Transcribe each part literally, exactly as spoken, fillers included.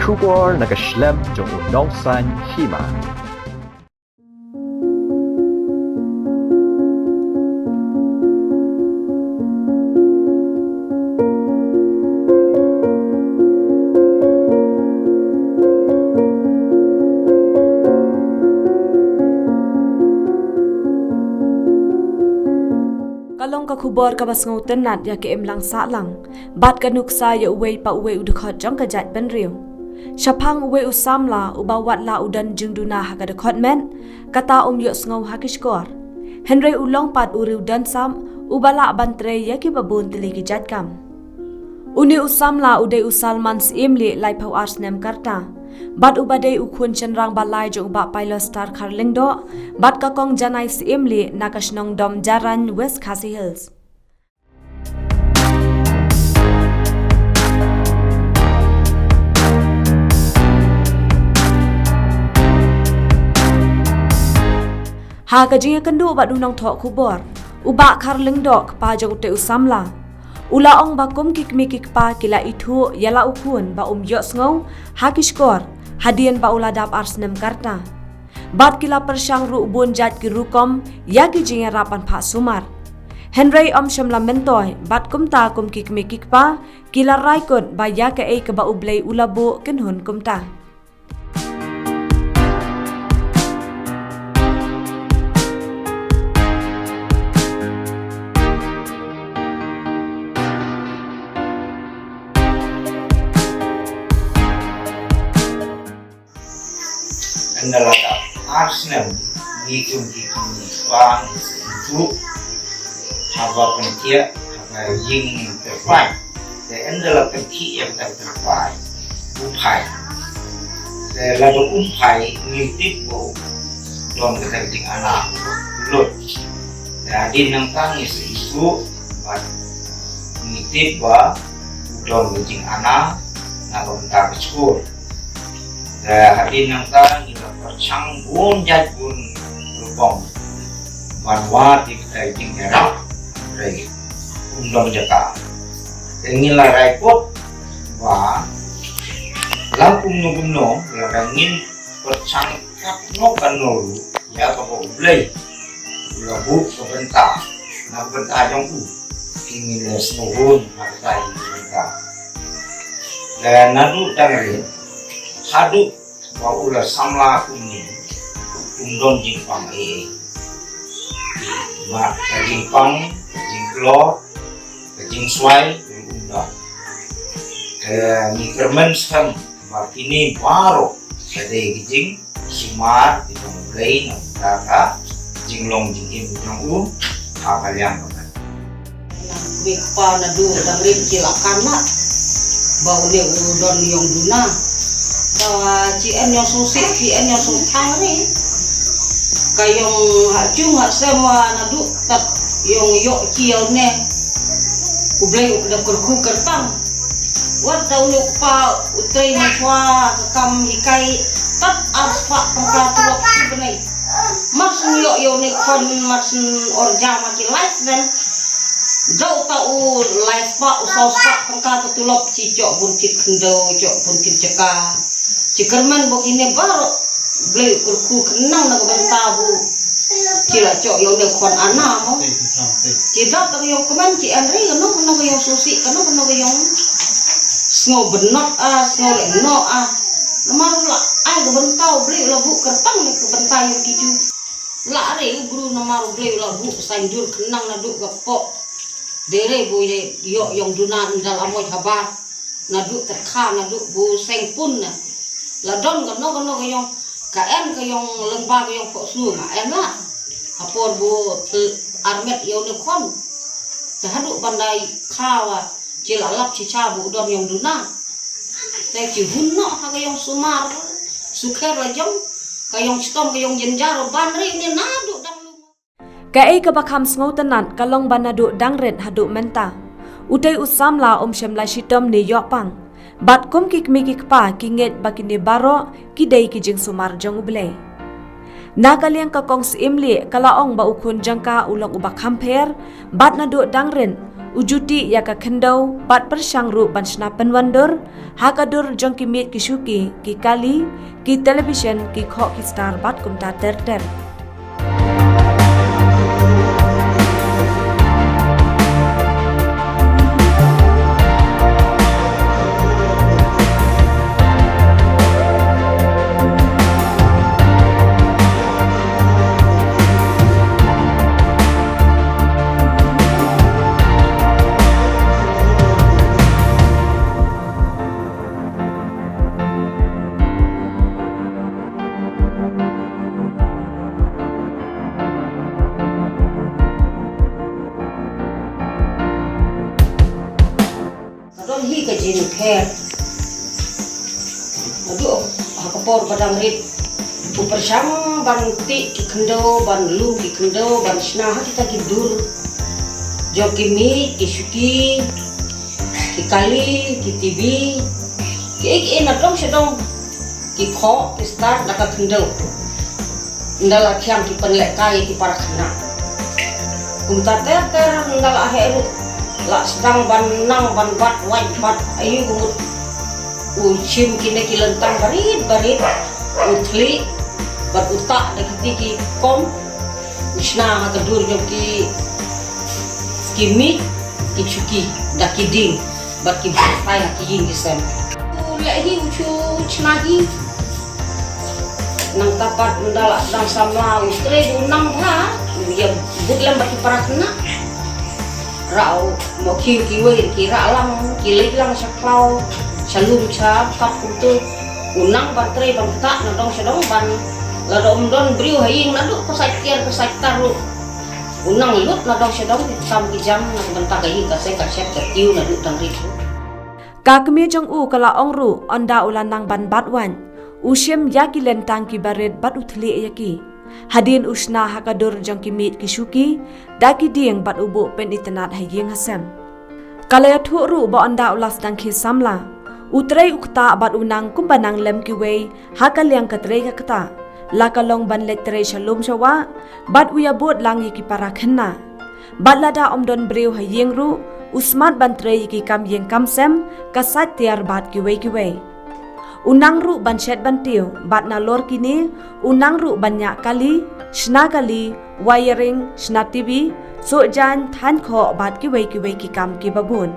Khubor na ka shlem jong u Nongsaiñ Hima. Ka long ka khubor kaba sngewtynnat ïa ka imlang sahlang bad ka nuksa ïa uwei pa uwei u dkhot jong ka jaitbynriew. Shaphang uwei u samla uba watla u don jingduna ha ka dkhot met, kata um ïohsngew ha ki shkor. Hynrei u long pat u riewdonsap uba lah ban trei ïa kiba bun tylli ki jait kam. Une u samla u dei u Salman Syiemlieh, laiphew ar snem ka rta, bad uba dei u khun shynrang ba lai jong u Bah Pailostar Kharlyngdoh bad ka Kong Janai Syiemlieh na ka shnong Domjarain, West Khasi Hills. Ha ka jingïakynduh bad u nongthoh khubor, u Bah Kharlyngdoh, kpa jong utei u samla, u la ong ba kum ki kmie ki kpa ki la ithuh ïa la u khun ba um ïohsngew ha ki shkor hadien ba u la dap ar snem ka rta, bad ki la pyrshang ruh bun jait ki rukom ïa ki jingïarap ban phah sumar. Hynrei ym shym la myntoi, bad kumta kum ki kmie ki kpa ki la rai kut ba ïa kaei kaba U Blei u la buh kynhun kumta. Ynda la dap ar snem, ngi kum ki kmie ki kpa ngi sa ithuh haba pynthiah ha ka ïing tyrpait. Te ynda la pynthiah ïa kata ka tyrpait, u phai. Te lada um phai, ngi tip ba u don kata ka jingana lut. Te hadien nangta ngi sa ithuh bad ngi tip ba u don ka jingana na ka bynta ka skul. Te hadien nangta ngi la pyrshang bun jait bun rukom ban wad ïa kita ki jingïarap, hynrei um don jaka. Te ngi la rai kut ba la kumno kumno, lada ngin pyrshang katno katno ruh ïa kaba U Blei u la buh ka bynta na ka bynta jong u, te ngin ïa sngewhun ha kata ka bynta. Te naduh dang rit haduh ba u la samla kumne, um don jingpang ei ei. Ba ka jingpang, ka jingkloi, ka jingswai, um don. Te ngi kyrmen skhem ba kine baroh ka dei ka jingsumar ka jong U Blei na ka bynta ka jinglong jingim jong u ha ka liang ka met. Kmie kpa naduh dang rit ki la kan lah ba une u don ïong duna. Ba ki yn ïong sngewsih, ki yn ïong sngewthuh re. Ka ïong ha jung ha sem wa naduh tat ïong ïoh ki ïa une. U Blei u da kyrkhu kyrpang. Wat da une u kpa u trei mynshuwa ka kam hikai, tat ar spah tyngka tulop shi bnai. Mar shu ïoh ïa une khon, mar shu orja ma ki lai snem. Dau ta u lai spah u saw spah tyngka ka tulop, ki ïoh bun kit khyndew, ïoh bun kit jaka. Ki kyrmen ba kine baroh Blei u kyrkhu khnang na ka bynta ba ki la ïoh ïa une khon ana mo. Ki dap da ka ïong kmen, ki yn ri kano kano ka ïong sngewsih, kano kano ka ïong sngew bynot ah, sngew leh noh ah. Namar u la ai ka bynta, U Blei u la buh kyrpang na ka bynta ïong ki ju. La re u bru namar U Blei u la buh saiñdur khnang naduh ka pok. Dei re ba ïoh ïong duna ynda la moj habar. Naduh tyrkha, naduh ba seng pun na. La don kano kano ka ïong, ka em ka ïong lyngba ka ïong pok snu nga em la. Ha por ba te armet ïong ne khon. Te haduh ban dei kha wa ki la lap ki cha ba u don ïong duna. Te ki hun noh ha ka ïong sumar. Sukher la jong ka ïong chitom, ka ïong jynjar ban ri ne naduh dang lum. Kaei kaba kham sngewtynnat ka long ba naduh dang rit haduh mynta, utei u samla um shym la shitom ne ïoh pang. Bad kum ki kmie ki kpa ki ngeit ba kine baroh ki dei ki jingsumar jong U Blei. Na ka liang ka Kong Syiemlieh ka la ong ba u khun jong ka u long uba kham pher, bad naduh dang rit U ju tih ïa ka khyndew bad pyrshang ruh ban shna pynwandur ha ka dur jong ki miej ki shuki, ki kali, ki television, ki khoh ki star bad kumta ter ter. Ka don hi ka jingpher. Naduh ha ka por ba dang rit, u pyrshang ban tih ki khyndew, ban lum ki khyndew, ban shna ha kita ki dur jong ki miej ki shuki, ki kali, ki tibi, kiei kiei na dong sha dong, ki khoh ki star da ka khyndew. Ynda la thiang ki pynlehkai ïa ki para khynnah. Kumta ter ter ynda la heh ruh, la sdang ban nang ban bat wait bat aïu ka mut. U shim kine ki lyntang barit barit, u thlieh bad u tah da kiti ki kom, u shna ha ka dur jong ki, ki miej ki shuki da ki dieng bad ki bun tai ha ki ïing ki sem. U leh hi u shu shna hi. Nangta pat ynda la dang samla u trei u nang bha, u ïa bud lem bad ki para khynnah. Rah u mo khiew kiwei ki rah lang, ki leit lang sha khlaw, sha lum sha kap kumtu. U nang ban trei ban ktah na dong sha dong ban, lada um don briew ha ïing naduh ka sait tiar ka sait tar ruh. U nang lut na dong sha dong ki kam ki jam na ka bynta ka ïing ka seng ka shet ka tiew naduh dang rit. Ka kmie jong u ka la ong ruh, ynda u la nang ban bat wait, u shim ïa ki lyntang kiba rit bad u thlieh ïa ki. Hadien u shna ha ka dur jong ki miej ki shuki da ki dieng bad u buh pynitynnad ha ïing ha sem. Ka la ïathuh ruh ba ynda u la sdang khie samla, u trei u ktah bad u nang kumba nang lem kiwei ha ka liang ka trei ka ktah, la ka long ban leit trei sha lum sha wah bad u ïa bud lang ïa ki para khynnah. Bad lada um don briew ha ïing ruh, u smat ban trei ïa ki kam ïing kam sem, ka sait tiar bad kiwei kiwei. U nang ruh ban shet ban tiew, bad nalor kine, u nang ruh ban ñiah kali, shna kali, wiring, shna tibi, suh jaiñ, thaiñ khoh bad kiwei kiwei ki kam kiba bun.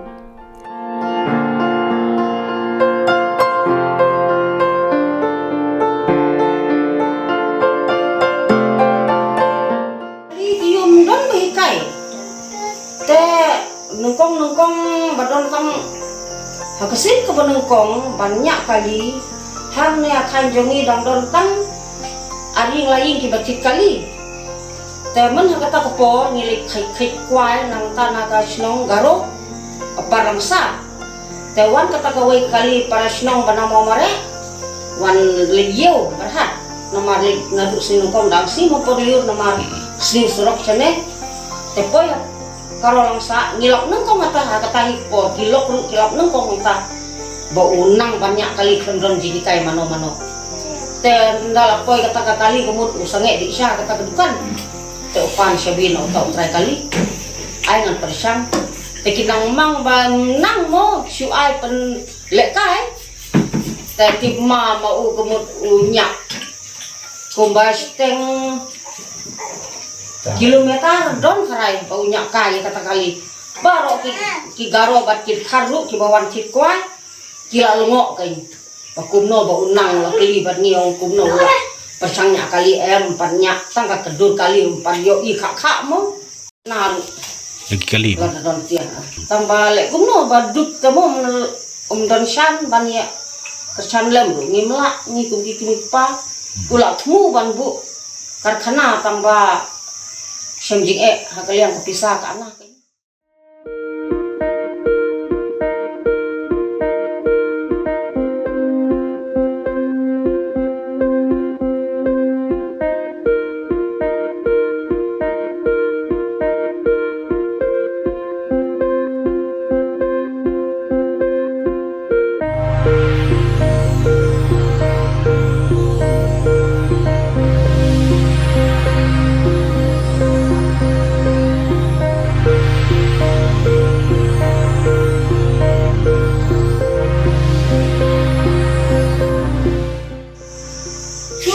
Kali ki ym don ba hikai. Te nyngkong nyngkong ba don tang ha ka sien kaba nyngkong ban ñiah kali, hangne ha thaiñ jong ngi dang don tang ar ïing lai ïing kiba thied kali. Te myn ha kata ka por ngi leit khait khait kwai nangta na ka shnong Garo, Upper Langsar. Te wan kata kawei ka kali para shnong ba na Mawmareh, wan leit ïew byrhat. Namar leit naduh sni nyngkong dang sni ma por lyiur namar sni surok shane. Te poi ha Garo Langsar ngi lap nyngkong kata ha kata hi ka por ki lok ruh ki lap nyngkong kata. Ba u nang ban ñiah kali khlem don jinghikai mano mano. Te ynda la poi kata ka kali ka mut u sangeh dih sha kata ka dukan. Te u pan sha bynta uta u trai kali. Ai ngan pyrshang. Te ki nang mang ba nang mo shu ai pynlehkai. Te tip ma ma u ka mut u ñiah. Kumba shiteng kilometer don kharai ba u ñiah kai kata kali. Baroh ki, ki Garo bad ki Dkhar ruh kiba wan thied kwai ki la lyngngoh kein. Ba kumno ba u nang la kylli bad ngi ong kumno u la pyrshang ñiah kali em pat ñiah tang ka dur kali em pat ïohi khah khah mo. Na ruh. Lagi kali. La don tiang. Tang ba leh kumno ba duk te mo um don shan ban ïa kyrshan lem ruh ngim lah ngi kum ki kmie kpa. U la thmu ban buh karkhana tang ba shem jingeh ha ka liang ka pisa ka na.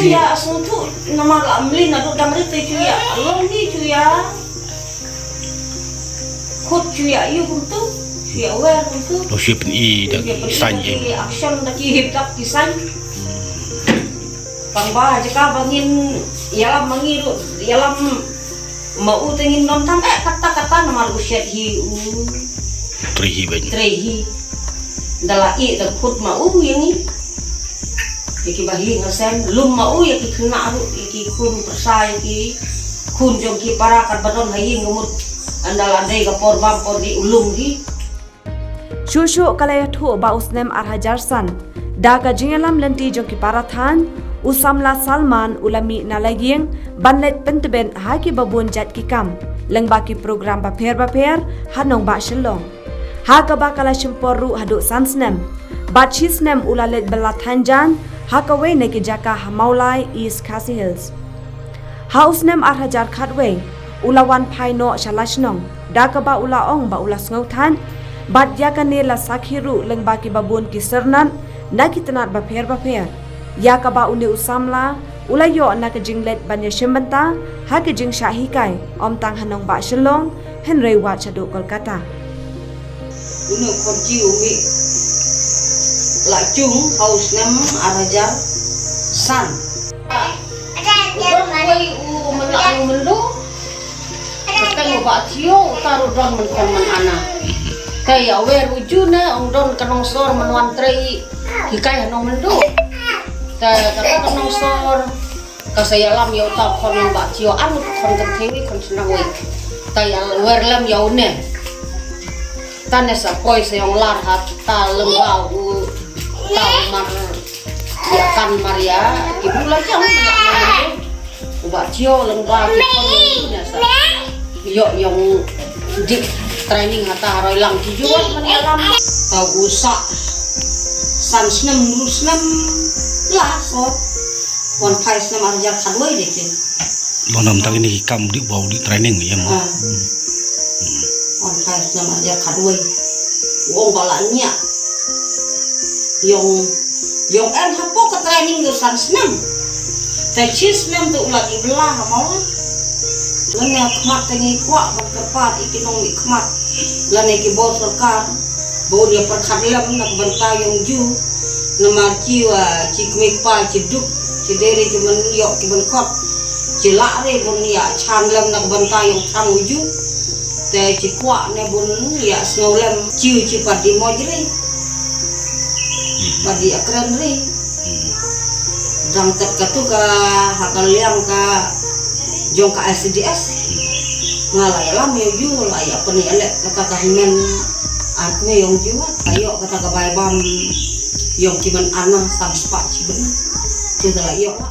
Ïa sngewthuh namar la mlien naduh dang rit te, shu ïa long hi, shu ïa khut, shu ïa ïu kumtu, shu ïa wer kumtu. Oh, shu pyni da ki sain, ki action, da ki hip, da ki sain. Tang ba ha jaka ba ngin ïalam ma ngi ruh, ïalam ma u te ngin don tam eh katta katta namar u shet hi, u trei hi bad trei hi. Da la ïeh da khut ma u ïa ngi. Ïa ki bahaïing hasem, lum ma u ïa ki khynnah ruh, ïa ki khun pyrsa, ïa ki khun jong ki para, katba don ha ïing ka mut. Ynda la dei ka por bam por dih u lum hi. Shuh shuh ka la ïathuh ba u snem ar hajar san, da ka jingïalam lynti jong ki para thaiñ, u samla Salman u la mih na la ïing ban leit pyntbit ha kiba bun jait ki kam lyngba ki program bapher bapher ha nongbah Shillong. Ha kaba ka la shim por ruh haduh san snem. Bad shi snem u la leit bylla thaiñ jaiñ ha kawei na ki jaka ha Mawlai, East Khasi Hills. Ha u snem ar hajar khatwei, u la wan phai noh sha la shnong, da kaba u la ong ba u la sngewthait. Bad ïa kane la sakhi ruh lyngba kiba bun ki syrnat na ki tnat bapher bapher. Ïa kaba une u samla u la ïoh na ka jingleit ban ïashim bynta ha ka jingshah hikai, ym tang ha nongbah Shillong, hynrei wat shaduh Kolkata. Une u khorji u mih la jong ha u snem ar hajar san. U don uwei u mynlah u myndu. Kata u Bah Thio uta ruh don mynkhong mynana. Te ïa wer u Ju ne ong don ka nongsor, man wan trei hikai ha nong myndu. Te kata ka nongsor ka sa ïalam ïa uta u khon u Bah Thio, ar ngut khon kynthei wei, khon shnong wei. Ta ïa wer lem ïa une. Ta ne sa poi sa ïong lar ha ta lem ba u ta u mar ïa kan mar ïa ki bru la jong. U Bah Thio lem ba ki khon ïong une sa ïoh ïong dip training ha ta Roilang ki juat man ïalam. Ta u sa san snem, ru snem la so. Wan phai snem ar hajar khatwei de ki. Long nam tang ini ki kam dih bau dih training ïa mo. Ah. Wan phai snem ar hajar khatwei. Wong ba la ñiah. Ïong, ïong em hapoh ka training de san snem. Te shi snem te u la dih bylla ha mo. Lane khmat te ngi kwah ban kyrpad ïa ki nongmihkhmat lane ki bor sorkar ba un ïa pyrkhat lem na ka bynta ïong Ju. Namar ki wa ki kmie kpa ki duk, ki dei re ki man ïoh ki ban kot. Ki lah re ban ïa chan lem na ka bynta ïong thrang u Ju. Te ki kwah ne ban ïa sngew lem ki, ki pat dei moj re. Pat dei ïa kren re. Dang kat katu ka ha ka liang ka jong ka S D S. Nga la ïalam ïa u Ju, la ïa pynïaleh kata ka hynmen ar kmie ïong Ju, ka ïoh kata ka bai bam ïong ki man ana san spah shi bynta. Te ka la ïoh la.